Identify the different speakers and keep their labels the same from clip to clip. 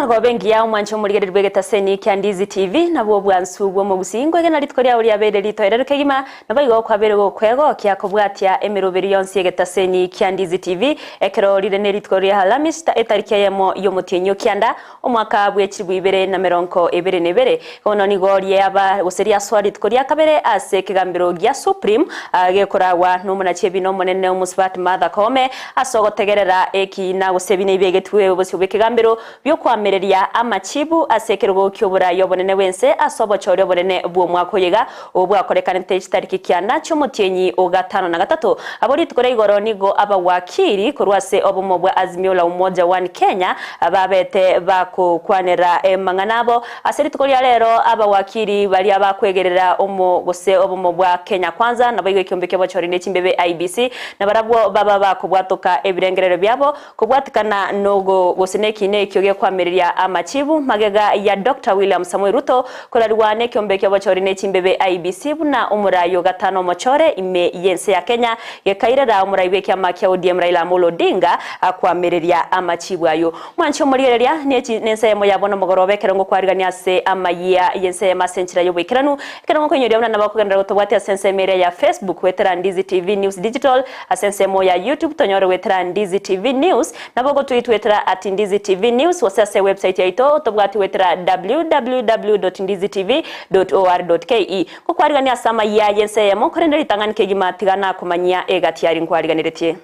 Speaker 1: Emarogoba engiya omwanche omorigereria bw'egetaseni kia Ndizi TV, nabwo obwansu bw'omogusii nkwegena rituko riao riabeire ritoereru kegima, naboigo kwabeire gokwegokia kobwatia emeroberi yonsi y'egetaseni kia Ndizi TV, ekero rire nerituko ria Alhamisi etariki eyemo y'omotienyi o kianda, omwaka bwe chilifu ibere na merongo ebere na ebere. Bono nigo riaba gose riasoa rituko ria kabere ase ekegambero gia Supreme gekoragwa nomonachi ebina omonene omosubati Martha Koome ase ogotegerera ekiina gose ebina ebibegetwe obosio bw'ekegambero biokoamereria amachibu ase ekerogo ki'oboraai obonene bw'ense ase obochori obonene bw'omwaka oyo iga obo bwakorekanete chitariki kianda chi'omotienyi o gatano na gatato. Abwo rituko ria igoro nigo abawakiri korwa ase obomo bwa Azimio la Umoja One Kenya babete bakokwanera emang'ana abo. Ase rituko ria rero abawakiri baria bakwegerera omo gose obomo bwa Kenya Kwanza naboigo ekiombe ki'obochori ne chimbebe IEBC nabarabwo baba bakobwatoka ebirengererio biabo Kobwatikana nogo gose nekiina ekio gekoamereria amachibu magega ya Doctor William Samoei Ruto korarigwa nekiombe kiobochori ne chimbebe IEBC buna omorai o gatano omochore ime yense ya Kenya gekairera omorai bwekiama kia ODM Raila Amolo Odinga koamereria amachibu ayio. Mwanche omorigereria nechi nense eyemo ya bono mogoroba ekero ngokwarigania ase amayia yense eyemo ase enchera yoboikeranu ekero ngokoinyoria buna nabo okogenderera gotobwatia ase ensemo eria ya Facebook goetera Ndizi TV News Digital Ase ensemo ya YouTube tonyore goetera Ndizi TV News, nabo ogotwitwetera at Ndizi TV News gose ase ewebsite yaito tobwati goetera www.ndizitv.or.ke. Ngokwarigania ase amayia y'ense eyemo, korende ritang'ani kegima tiga nakomanyia egati aria nkwariganeretie.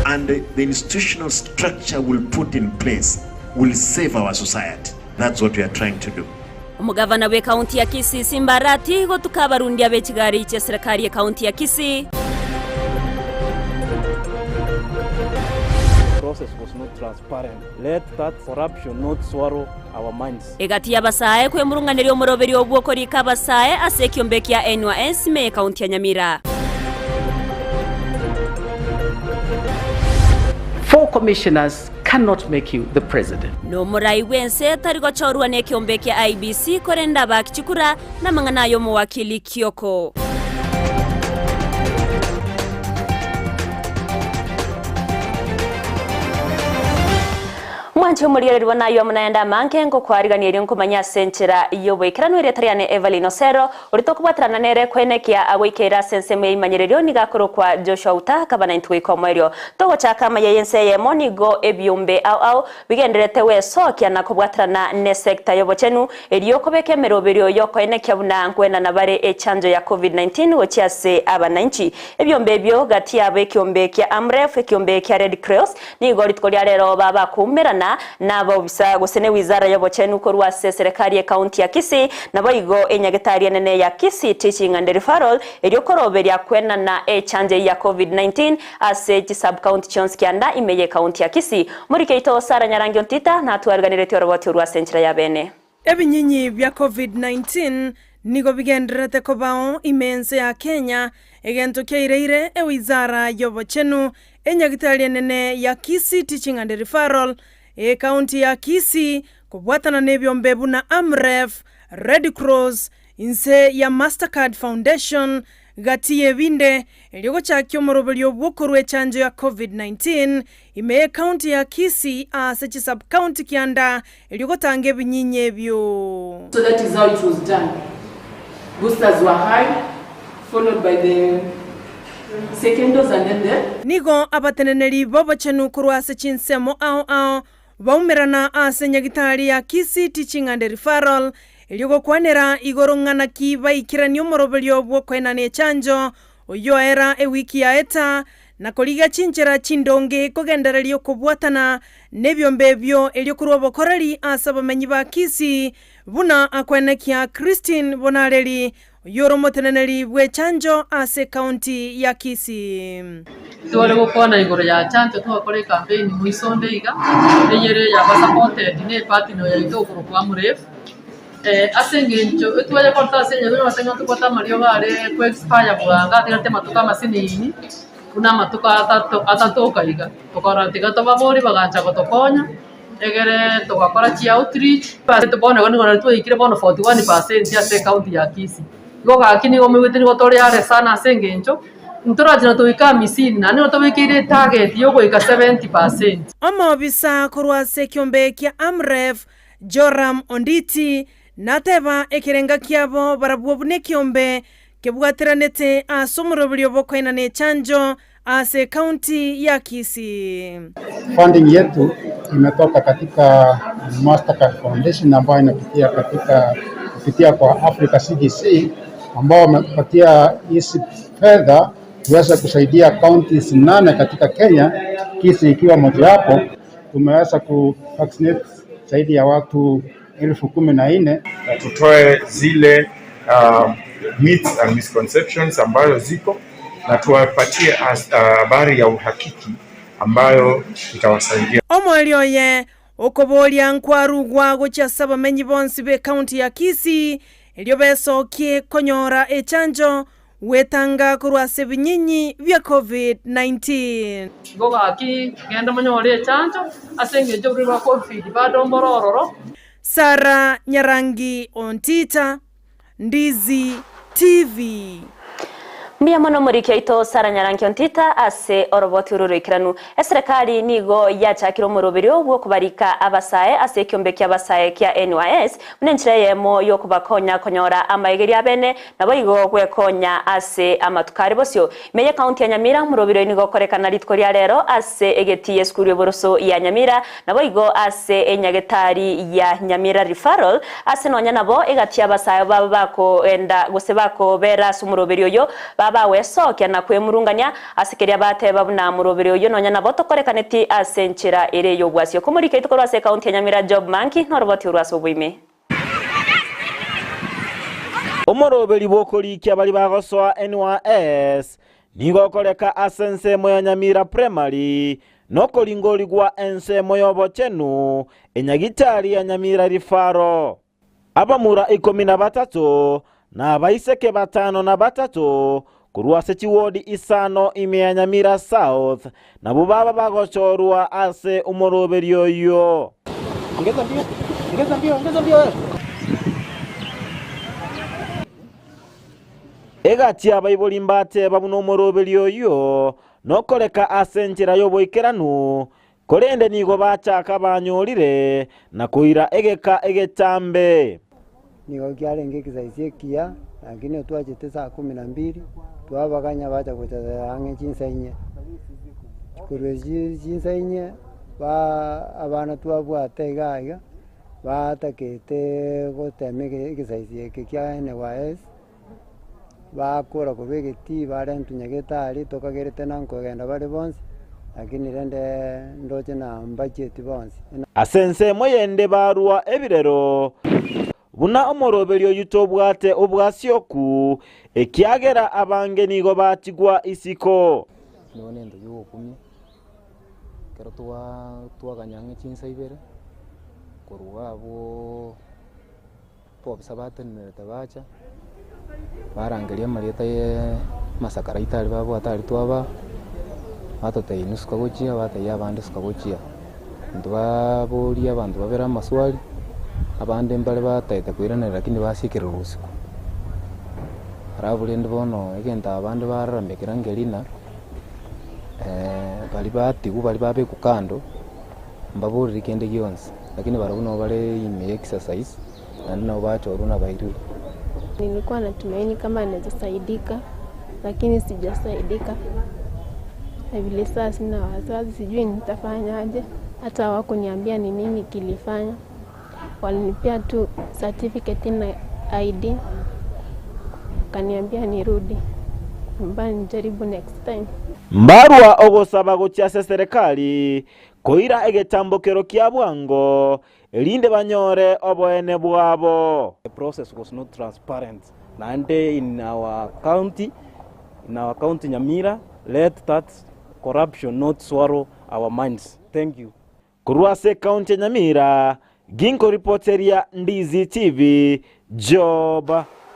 Speaker 2: And the institutional structure we'll put in place will save our society. That's what we are trying to do.
Speaker 1: Omogavana bw'ekaunti ya Kisii Simba Arati gotuka abarundia be chigari chi'eserekari y'ekaunti ya Kisii.
Speaker 3: process was not transparent. Let that corruption not swallow our minds.
Speaker 1: Egati y'abasae kwemurung'aneria omoroberio bw'okorika abasae ase ekiombe kia NYS ime y'ekaunti ya Nyamira.
Speaker 4: Four commissioners cannot make you the president.
Speaker 1: Nomorai bw'ense tari gochorwa nekeombe kia IEBC korende abaaki chikura namang'ana ay'omowakili Kioko. Mwanche omorigereria bono ayio amo nayande amange ngokoarigania erio nkomanye ase enchera y'oboikeranu erieta riane Evelyn Osero Oria tokobwaterana nere koenekia agoikeire ase ensemo ya imanyererio nigo akorokwa Joshua Uta akaba naintwe goika omoerio. Togochaka amaya y'ense eyemo nigo ebiombe ao ao bigendererete gwesokia na kobwaterana nesecta y'obochenu erio kobeka emeroberio y'okoenekia buna nkwenana bare echanjo ya Covid-19 gochia ase abananchi. Ebiombe ebio gati yabo ekiombe kia Amref, ekiombe kia Red Cross Nigo rituko ria rero babakoumerana nabobisa gose ne wizara y'obochenu korwa ase eserekari y'ecounty ya Kisii, naboigo enyagetari enene ya Kisii Teaching and Referral erio koroberia kwenana echanjo eyio ya Covid-19 ase chisub-county chionsi kianda ime y'ecounty ya Kisii. Omoriki oito Sarah Nyarangi Ontita natwariganeretie oroboti orwo ase enchera ya bene.
Speaker 5: Ebinyinyi bia Covid-19 nigo bigendererete kobao ime ense ya Kenya, egento kiaireire ewizara y'obochenu, enyagitari enene ya Kisii Teaching and Referral, ecounty ya Kisii, kobwatana nebiombe buna Amref, Red Cross, inse ya Mastercard Foundation, gati y'ebinde, erio gochakia omoroberio bw'okorua echanjo ya Covid-19 ime y'ecounty ya Kisii ase chisub-county kianda erio gotanga ebinyinyi ebio.
Speaker 6: So that is how it was done. Boosters were high, followed by the second dose and then the.
Speaker 5: Nigo abateneneri b'obochenu korwa ase chinsemo ao ao baumerana ase nyagitari ya Kisii Teaching and Referral erio gokwanera igoro ng'a naki baikeranie omoroberio bw'okoenana echanjo oyio oera ewiki yaeta na korigia chinchera chindonge kogendereria okobwatana nebiombe ebio erio korwa obokoreri ase abamenyi ba Kisii buna akwenekia Christine Bonareri oyio ore omoteneneri bw'echanjo ase ekaunti ya Kisii.
Speaker 7: Tware gokwana igoro ya chanjo twakora ecampaign moiso onde iga, eyere yaba supported ne epartner yaito okorokwa Amref, ase eng'encho etwaye koreta ase enyama ase ng'a tobwate amariogo are ko expire bwango atigarete amatuko amasinini, buna amatuko atato atatoka iga, tokarora tiga tobaborie bagancha gotokonya, egere togakora chi outreach, bono igo nigo nari twaikire bono 41 percent ase ecounty ya Kisii. Igo gaki nigo moigwete nigo tore are sana ase eng'encho. Ntorachire toike amisini, naende nigo tobekeire etarget yogoika 70%.
Speaker 5: Omobisa korwa ase ekiombe kia Amref, Joram Onditi, nateba ekerenga kiabo barabwo buna ekiombe kebwateranete ase omoroberio bw'okoenana echanjo ase ekaunti ya Kisii.
Speaker 8: Funding yetu imetoka katika Mastercard Foundation ambayo inapitia katika kupitia kwa Africa CDC ambao wamepatia hizi fedha kuweza kusaidia counties nane katika Kenya, Kisii ikiwa mojawapo. Tumeweza ku vaccinate zaidi ya watu 14,000.
Speaker 9: Na tutoe zile myths and misconceptions ambayo ziko na tuwapatie habari ya uhakiki ambayo itawasaidia.
Speaker 5: Omoerio oye okoboria nkwarugwa gochia ase abamenyi bonsi b'ecounty ya Kisii erio besokie konyora echanjo gwetanga korwa ase ebinyinyi bia Covid-19.
Speaker 7: Igo gaki, genda monyore echancho, ase engencho oborwaire bwa Covid bado mbore ororo.
Speaker 5: Sarah Nyarangi Ontita, Ndizi TV.
Speaker 1: Mbuya mono omoriki oito Sarah Nyarangi Ontita ase oroboti oro roikeranu. Eserekari nigo yachakire omoroberio bw'okobarika abasae ase ekiombe ki'abasae kia NYS buna enchera eyemo y'okobakonya konyora amaegerio abene naboigo gwekonya ase amatuko are bosio. Ime y'ecounty ya Nyamira omoroberio nigo okorekana rituko ria rero ase egetii y'esukuru y'oboroso ya Nyamira naboigo ase enyagetari ya Nyamira Referral ase nonya nabo egati y'abasae baba bakoenda gose bakobera ase omoroberio oyo babagwesokia na kwemurungania ase keria bateba buna moroberio oyo nonya nabo tokorekaneti ase enchera ere y'obwasio. Komorika rituko rwa ase ecounty ya Nyamira Job Manki noroboti orwa ase oboime.
Speaker 10: Omoroberi bw'okorikia baria bagosoa NYS nigo okoreka ase ensemo ya Nyamira Primary na okoringorigwa ensemo y'obochenu enyagitari ya Nyamira Referral. Abamura 13 na abaiseke 53 korwa ase chiwodi isano ime ya Nyamira South nabo baba bagochorwa ase omoroberi oyo.
Speaker 4: Ongeza mbio, ongeza mbio, ongeza mbio wewe.
Speaker 10: Egati abaibori mbateba buna omoroberi oyo nokoreka ase enchera y'oboikeranu korende nigo bachaka banyorire na koira egeka egetambe.
Speaker 11: Nigo kiarenge ekisaisi ekiya, lakini twachete saa 12 twabaganya bacha gocha ang'e chinsa inye. Korwa chinsa inye ba abana twabwate iga iga batakete gotema ekisaisi eke kia NYS bakora korwa egetii barentwa nyagetari tokagerete na nkogenda bare bonsi lakini rende ndoche na mbacheti bonsi.
Speaker 10: Ase ensemo yende barua ebirero buna omoroberi oyu tobwate obwasioku ekiagera abange nigo batigwa isiko.
Speaker 12: Nigo nento yogokumia ekero twaganyang'a chinsa ibere korwa abwo twabisa batenenerete bacha barangeria amarieta ya amasakara aito aria babwate aria twabaa batotebia inwe suka gochia batebia abande suka gochia. Intwe baboria abanto babere amaswali abande mbare bataete koiranera lakini basiekererwa usiku. Alafu rende bono egento abande bararamekera ngerina baria batigwa baria babekwa kando mbaborire kende gionsi lakini barabwo nabo bare ime ya exercise naende nabo bachorwa nabairwe.
Speaker 13: Nilikuwa natumaini kama naweza saidika, lakini sijasaidika. Na vile sasa sina wazazi, sijui nitafanyaje. Hata hawakuniambia ni nini kilifanya. Walinipea tu certificate na ID, wakaniambia nirudi nyumbani nijaribu next time.
Speaker 10: Mbarwa ogosaba gochia ase serikali koira egetambokero kia bwango erinde banyore oboene bwabo.
Speaker 3: The process was not transparent. Naende in our county Nyamira, let that corruption not swallow our minds. Thank you.
Speaker 10: Korwa ase county ya Nyamira, Ginko reporteria Ndizi TV, Job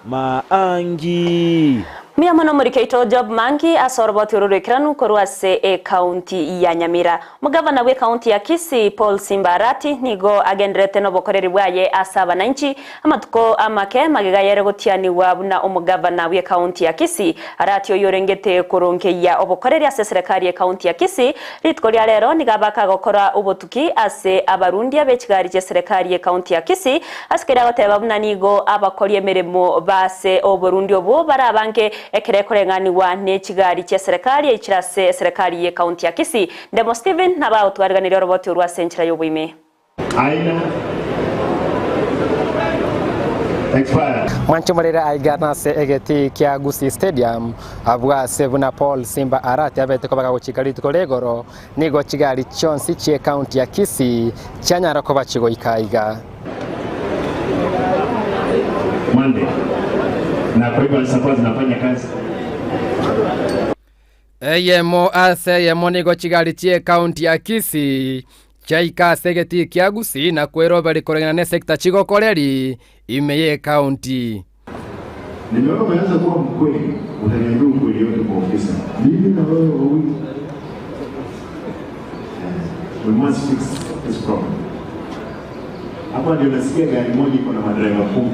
Speaker 10: Maangi.
Speaker 1: Mbuya mono omorikeito Job Mangi ase oroboti oro rw'ekeranu korwa ase ecounty ya Nyamira. Omogavana bw'ecounty ya Kisii Paul Simba Arati nigo agendererete nobokoreri bwaye ase abananchi amatuko amake magega yere gotianigwa buna omogavana bw'ecounty ya Kisii. Arati oyio orengete korongeia obokoreri ase eserekari y'ecounty ya Kisii rituko ria rero nigo abaka gokora obotuki ase abarundia be chigari chi'eserekari y'ecounty ya Kisii Ase keria agoteba buna nigo abakori emeremo b'ase oborundi obwo bare abange ekero ekoreng'anigwa ne chigari chi'eserekari eichire ase eserekari y'ecounty ya Kisii. Ndemo Stephen nabo agotwariganiria oroboti orwo ase enchera y'oboime.
Speaker 2: Aina expired.
Speaker 14: Mwanche morere aiga nase egetii kia Gusii Stadium, abwo ase buna Paul Simba Arati abete koba gagochika rituko rigoro, Nigo chigari chionsi chi'ecounty ya Kisii chianyara koba chigoika aiga.
Speaker 2: Monday na kwa hivyo zitakuwa zinafanya kazi.
Speaker 15: Eyemo ase eyemo nigo chigari chi'ecounty ya Kisii chiaika ase egetii kia Gusii na kweroberi koreng'ana n'esector chigokoreri ime y'ecounty.
Speaker 2: Nimeona umeanza kuwa mkweli, utaniambia ukweli yote kwa ofisa. Mimi na wewe wawili. We must fix this problem. Hapa ndio nasikia gari moja iko na madereva 10.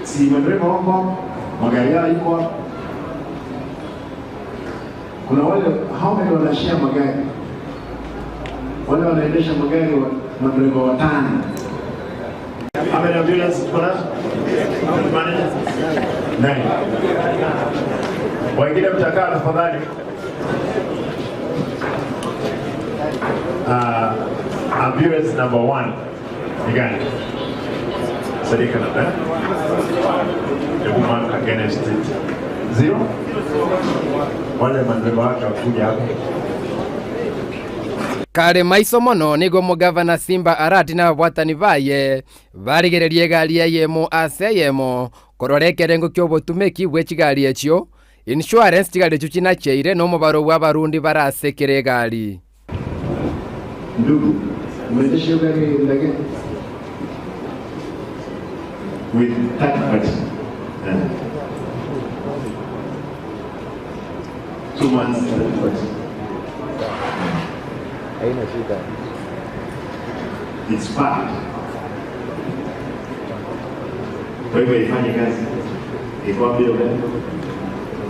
Speaker 2: Si madereva wako hapo, magari yao iko hapo. Kuna wale hao many wanashare magari, wale wanaendesha magari wa, madereva watano. How many ambulance tuko nazo? Manager? Nine. Wengine mtakaa tafadhali. Ambulance number 1 ni gani? Sadika na eh? Hebu mark against it. 0? Wale madereva wake wakuja hapo.
Speaker 15: Kare maiso mono nigo omogavana Simba Arati na ababwatani baye barigererie egari eyemo ase eyemo korora ekerengo ki'obotumeki bwe chigari echio, insurance chigari echio chinacheire na omobaro bw'abarundi bare ase kera egari.
Speaker 2: Ndugu, umeendesha hiyo gari muda gani? With third party. 2 months third party.
Speaker 12: Haina shida.
Speaker 2: It's bad. Kwa hivyo ifanye kazi. Iko wapi hiyo gari?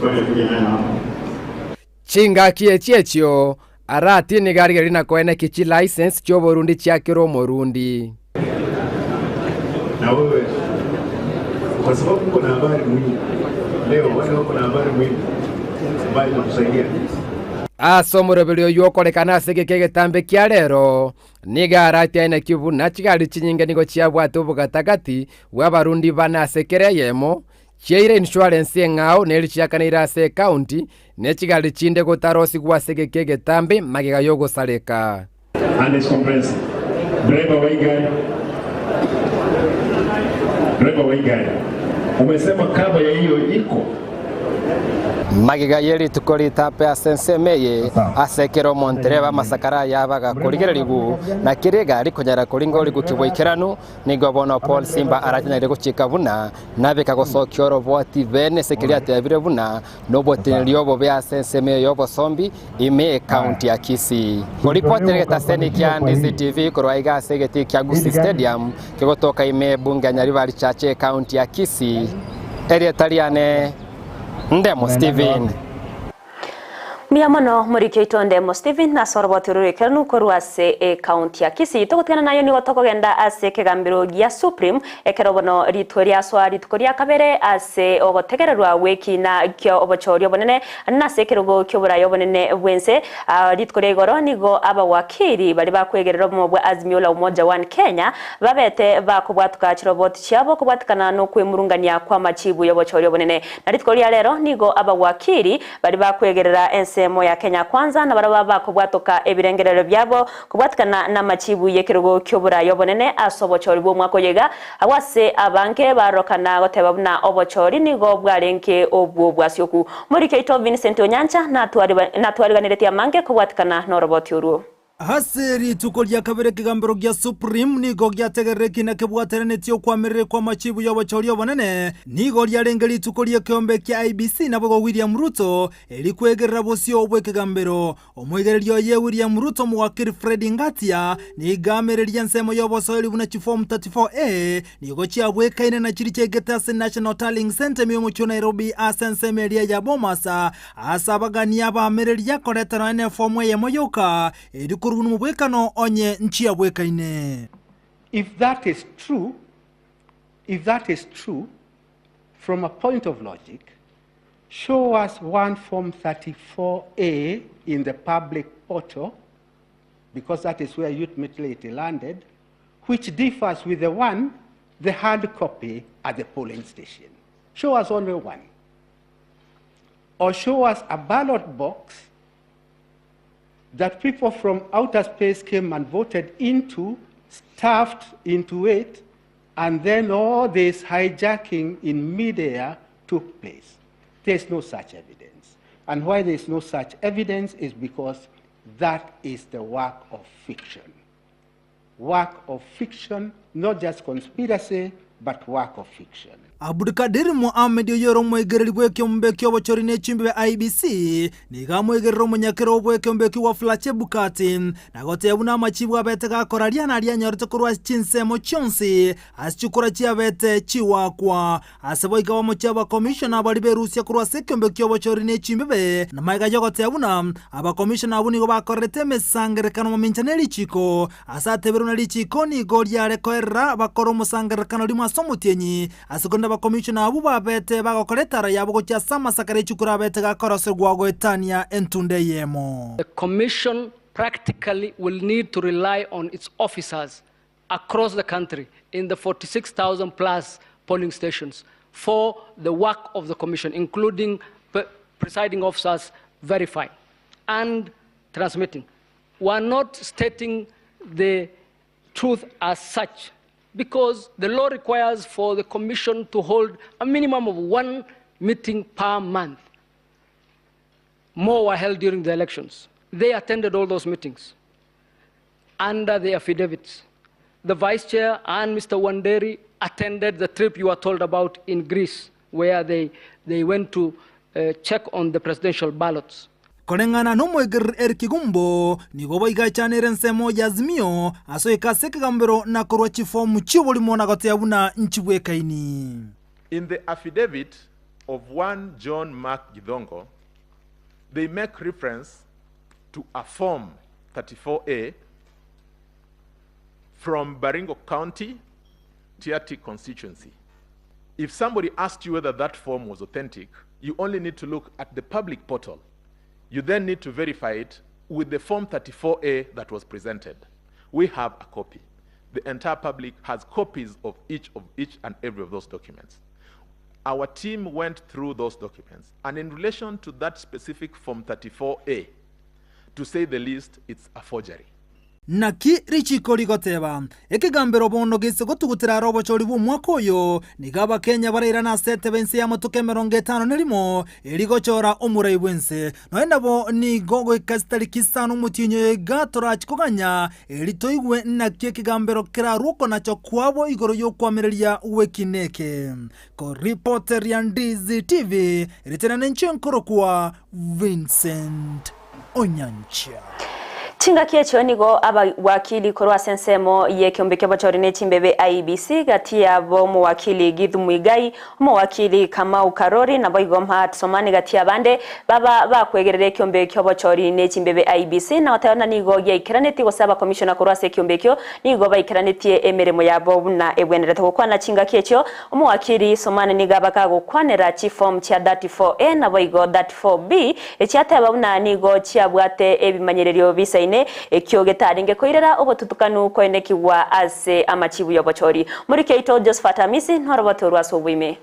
Speaker 2: Kwa hiyo kuja nayo hapa.
Speaker 15: Chingaki echi echio Arati nigo arigererie na koeneki chilicense chi'oborundi chia kera omorundi.
Speaker 2: Na wewe kwa sababu uko na habari muhimu leo, wale wako na habari muhimu ambayo itakusaidia.
Speaker 15: Ase omoroberio oyio okorekana ase egeka egetambe kia rero, nigo Arati aeneki buna chigari chinyinge nigo chiabwate obogatagati bw'abarundi bane ase kera eyemo, Chiaire insurance eng'ao neri chiakaneire ase ecounty, ne chigari chinde gotarosigwa ase egeka egetambe magega y'ogosareka.
Speaker 2: And it's comprehensive. Driver wa hii gari. Driver wa hii gari. Umesema cover ya hiyo iko.
Speaker 14: Magega ye rituko ritape ase ensemo eye, ase kera omontereba amasakara aye abaga korigererigwa, na kera egari konyara koringa origuki boikeranu, Nigo bono Paul Simba arachenere gochika buna nabeka gosokia oroboti bene ase keria atebire buna noboteneneri obobe ase ensemo eye y'obosombi ime ecounty ya Kisii. Koripotera egetaseni kia Ndizi TV korwa aiga ase egetii kia Gusii Stadium kegotoka ime ebunge ya Nyaribari Chache ecounty ya Kisii, erieta riane Ndemo Stephen.
Speaker 1: Mbuya mono moriki oito Ndemo Stephen ase oroboti oro rw'ekeranu korwa ase ecounty ya Kisii. Togotigana nayo nigo tokogenda ase ekegambero gia Supreme ekero bono rituko riasoa rituko ria kabere ase ogotegererwa gw'ekina kia obochori obonene nase ekerogo ki'oboraai obonene bw'ense. Rituko ria igoro nigo abawakili baria bakwegerera obomo bwa Azimio la Umoja One Kenya babete bakobwatuka chiroboti chiabo kobwatikana nokwemurungania kw'amachibu y'obochori obonene. Na rituko ria rero nigo abawakili Baria bakwegerera ensemo ya Kenya Kwanza nabarabwo abakobwatoka ebirengererio biabo kobwatikana namachibu y'ekerogo ki'oboraai obonene ase obochori bw'omwaka oyo iga, agwo ase abange barorokana goteba buna obochori nigo bwarenge obwo bwasioku. Omoriki oito Vincent Onyancha natwariganeretie amange kobwatikana noroboti orwo.
Speaker 16: Ase rituko ria kabere ekegambero gia Supreme nigo giategerera ekina kebwateranetie okwamerera kw'amachibu y'obochori obonene. Nigo riarenge rituko ri'ekeombe kia IEBC naboigo William Ruto erikwegerera bosio bw'ekegambero. Omoigereria oye William Ruto omowakiri Fred Ngatia nigo amereria ensemo y'obosoeri buna chiform 34A nigo chiabwekaine na chiria chiaigete ase National Tallying Centre ime y'omochie o Nairobi ase ensemo eria ya Bomas ase abagania abaamereria koreta nonya nefomu eyemo yoka erio korwa nomobwekano onye nchiabwekaine.
Speaker 4: If that is true, if that is true, from a point of logic, show us one form 34A in the public portal, because that is where ultimately it landed, which differs with the one, the hard copy at the polling station. Show us only one. Or show us a ballot box that people from outer space came and voted into, stuffed into it, and then all this hijacking in midair took place. There's no such evidence. And why there's no such evidence is because that is the work of fiction. Work of fiction, not just conspiracy, but work of fiction.
Speaker 16: Abdulkadir Mohamed oyore omoigereri bw'ekeombe ki'obochori ne chimbebe IEBC, nigo amoigerera omonyakero bw'ekeombe ekio Wafula Chebukati, na gotebia buna amachibu abete gakoraria naria anyorete korwa ase chinsemo chionsi ase chikura chiabete chigoakwa. Ase boigo abamochie abakomishona baria berusia korwa ase ekeombe ki'obochori ne chimbebe, na magega y'ogoteba buna abakomishona abwo nigo bakorerete emesangererekano mamincha ne richiko, Ase ateberwe na richiiko nigo riare koerera bakore omosangererekano rimo ase omotienyi, ase korende abakomishona abwo babete bagokora etara yabo gochia ase amasakara e chikura abete gakoroserigwa goetania entunda eyemo.
Speaker 4: The Commission practically will need to rely on its officers across the country in the 46,000 plus polling stations for the work of the Commission, including presiding officers verifying and transmitting. We are not stating the truth as such because the law requires for the Commission to hold a minimum of one meeting per month. More were held during the elections. They attended all those meetings under the affidavits. The vice chair and Mr. Wanderi attended the trip you are told about in Greece, where they, they went to uh, check on the presidential ballots.
Speaker 16: Koreng'ana nomoegereri Eric Gumbo, nigo boigachanere ensemo ya Azimio ase oika ase ekegambero na korwa chifomu chi'oborimo na goteba buna nchibwekaini.
Speaker 17: In the affidavit of one John Mark Githongo, they make reference to a form 34A from Baringo County, Tiaty constituency. If somebody asked you whether that form was authentic, you only need to look at the public portal. You then need to verify it with the Form 34A that was presented. We have a copy. The entire public has copies of each of each and every of those documents. Our team went through those documents, and in relation to that specific Form 34A, to say the least, it's a forgery.
Speaker 16: Naki richiiko rigoteba, Ekegambero bono gese gotugutera are obochori bw'omwaka oyo, nigo Abakenya barairane ase etebe inse y'amatuko emerongo etano nerimo, eri gochora omorai bw'ense. Nonya nabo nigo goika chitariki isano omotienyi oyo iga torachi koganya, eri toigwe naki ekegambero kerarwe okonacha kwabo igoro y'okoamereria gw'ekina eke. Koripoteria Ndizi TV, ritina ninche nkorokwa Vincent Onyancha.
Speaker 1: Chingaki echio nigo abawakili korwa ase ensemo y'ekeombe ki'obochori ne chimbebe IEBC gati yabo omowakili Githu Muigai, omowakili Kamau Karori naboigo Maat Somani gati y'abande baba bakwegerera ekeombe ki'obochori ne chimbebe IEBC na goteba buna nigo giaikeranetie gose abakomishona korwa ase ekeombe ekio nigo baikeranetie emeremo yabo buna ebwenerete gokwana chingaki echio Omowakili Somani nigo abakagokwanera chiform chia 34A naboigo 34B echiateba buna nigo chiabwate ebimanyererio bisaine ekio getarenge koirera obotutukanu koenekigwa ase amachibu y'obochori. Moriki oito Josephat Amisi norobote orwo ase oboime.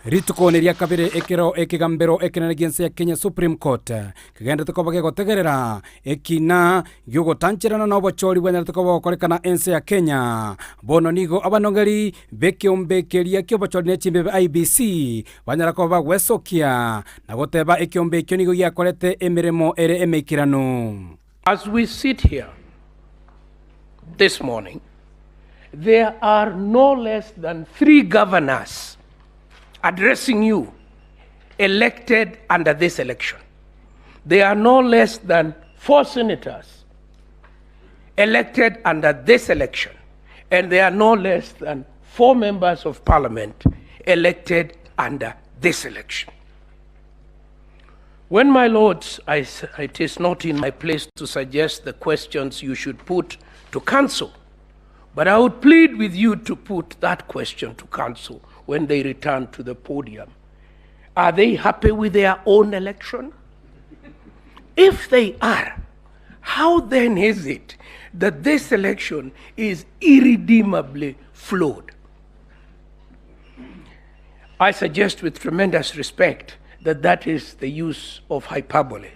Speaker 15: Rituko neria kabere ekero ekegambero ekenene gi'ense ya Kenya Supreme Court kegenderete koba gegotegerera ekina gi'ogotancherana na obochori bwanyarete koba bogokorekana ense ya Kenya. Bono nigo abanongeri b'ekeombe keria ki'obochori ne chimbebe IEBC banyara koba bagwesokia na goteba ekeombe ekio nigo giakorete emeremo ere emeikeranu.
Speaker 18: As we sit here this morning, there are no less than three governors addressing you elected under this election. There are no less than four senators elected under this election, and there are no less than four members of parliament elected under this election. When, my lords, I, it is not in my place to suggest the questions you should put to council, but I would plead with you to put that question to council when they return to the podium. Are they happy with their own election? If they are, how then is it that this election is irredeemably flawed? I suggest with tremendous respect that that is the use of hyperbole.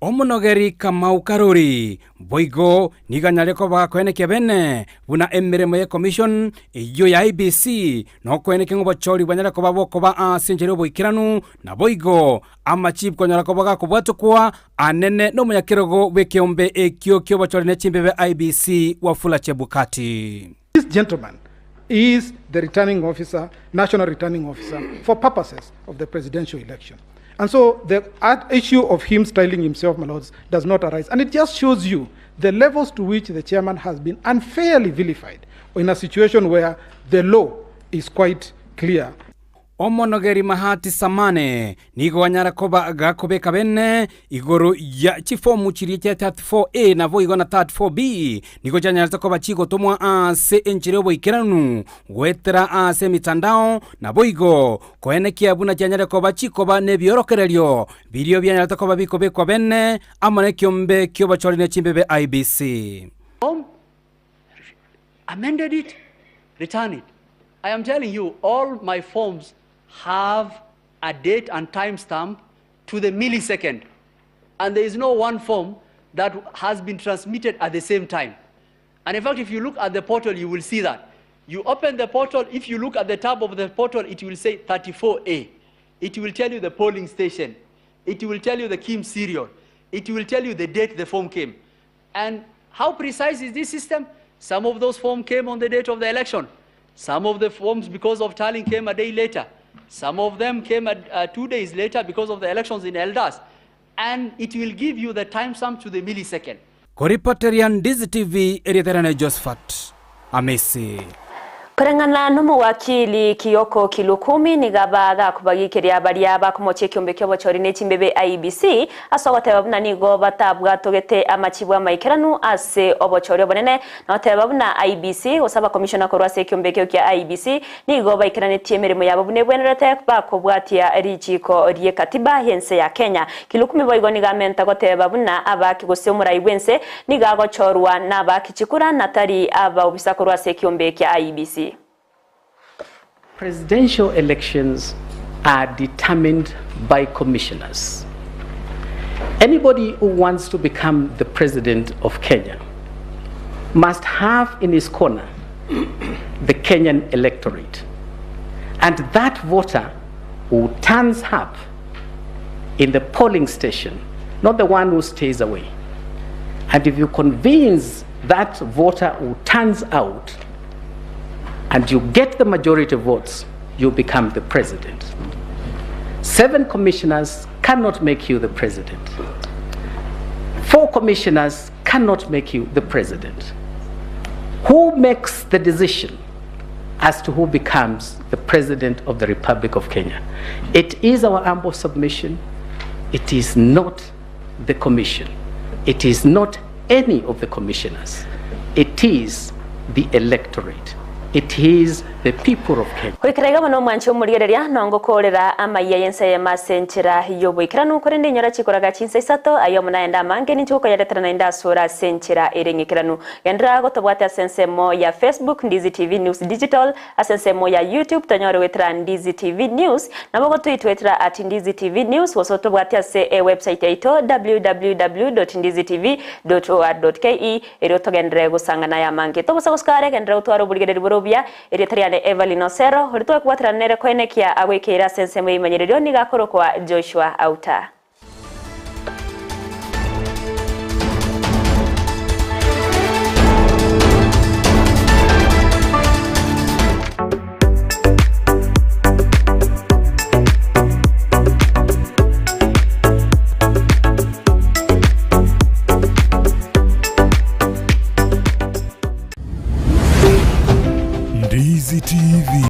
Speaker 19: Omonogeri Kamau Karuri boigo nigo anyare koba gakoenekia bene buna emeremo ye commission eyio ya IEBC nokoenekia ng'a obochori bwanyare koba bokoba ase enchera y'oboikeranu naboigo amachibu konyora koba gakobwatokwa anene nomonyakerogo bw'ekeombe ekio ki'obochori ne chimbebe IEBC Wafula Chebukati.
Speaker 20: This gentleman is the returning officer, national returning officer, for purposes of the presidential election. And so the issue of him styling himself, my lords, does not arise. And it just shows you the levels to which the chairman has been unfairly vilified in a situation where the law is quite clear.
Speaker 19: Omonogeri Mahati Samane nigo anyara koba gakobeka bene igoro ya chifomu chiria chia 34A naboigo na 34B nigo chianyarete koba chigotomwa ase enchera y'oboikeranu goetera ase emitandao naboigo koenekia buna chianyare koba chikoba nebiorokererio biria bianyarete koba bikobekwa bene amo nekiombe kiobochori ne chimbebe IEBC.
Speaker 21: Form, amended it, return it. I am telling you, all my forms have a date and time stamp to the millisecond. And there is no one form that has been transmitted at the same time. And in fact, if you look at the portal, you will see that. You open the portal, if you look at the tab of the portal, it will say 34A. It will tell you the polling station. It will tell you the KIM serial. It will tell you the date the form came. And how precise is this system? Some of those forms came on the date of the election. Some of the forms, because of tallying, came a day later. Some of them came 2 days later because of the elections in Eldas. And it will give you the timestamp to the millisecond.
Speaker 19: Koripoteria Ndizi TV, erieta riane Josephat Amisi.
Speaker 1: Koreng'ana nomowakili Kioko Kilukumi nigo bagakobagikeria baria bakomochia ekiombe kia obochori ne chimbebe IEBC ase ogoteba buna nigo batabwatogete amachibu amaikeranu ase obochori obonene na goteba buna IEBC gose abakomishona korwa ase ekiombe ekio kia IEBC nigo baikeranetie emeremo yabo buna ebwenerete bakobwatia richiko rie katiba y'ense ya Kenya. Kilukumi boigo nigo amenta goteba buna abaki gose omorai bwense nigo agochorwa na abaki chikura natari abaobisa korwa ase ekiombe kia IEBC.
Speaker 21: Presidential elections are determined by commissioners. Anybody who wants to become the president of Kenya must have in his corner the Kenyan electorate. And that voter who turns up in the polling station, not the one who stays away. And if you convince that voter who turns out and you get the majority votes, you become the president. 7 commissioners cannot make you the president. 4 commissioners cannot make you the president. Who makes the decision as to who becomes the president of the Republic of Kenya? It is our humble submission. It is not the commission. It is not any of the commissioners. It is the electorate. It is the people of Kenya.
Speaker 1: Goikeraiga mono omwanchi omorigereria nongokorera amaiya y'ense y'emasenchera y'oboikeranu korende enyora chikoraga chinsa isato ayo omonaenda amange ninche gokoyaretera naende asora ase enchera ere ng'ikeranu. Gendera gotobwate ase ensemo ya Facebook Ndizi TV News Digital, ase ensemo ya YouTube tonyore goetera Ndizi TV News, nabo gotwitwetera at Ndizi TV News, gose otobwate ase e website yaito www.ndizitv.or.ke erio togendere gosangana ya mange. Tobosa gosukare gendera gotwara oborigereri borobia erio tariane Evelyn Osero, ori twakubwaterana nere koenekia agwikeire ase ensemo y'emanyererio nigo akorokwa Joshua Auta.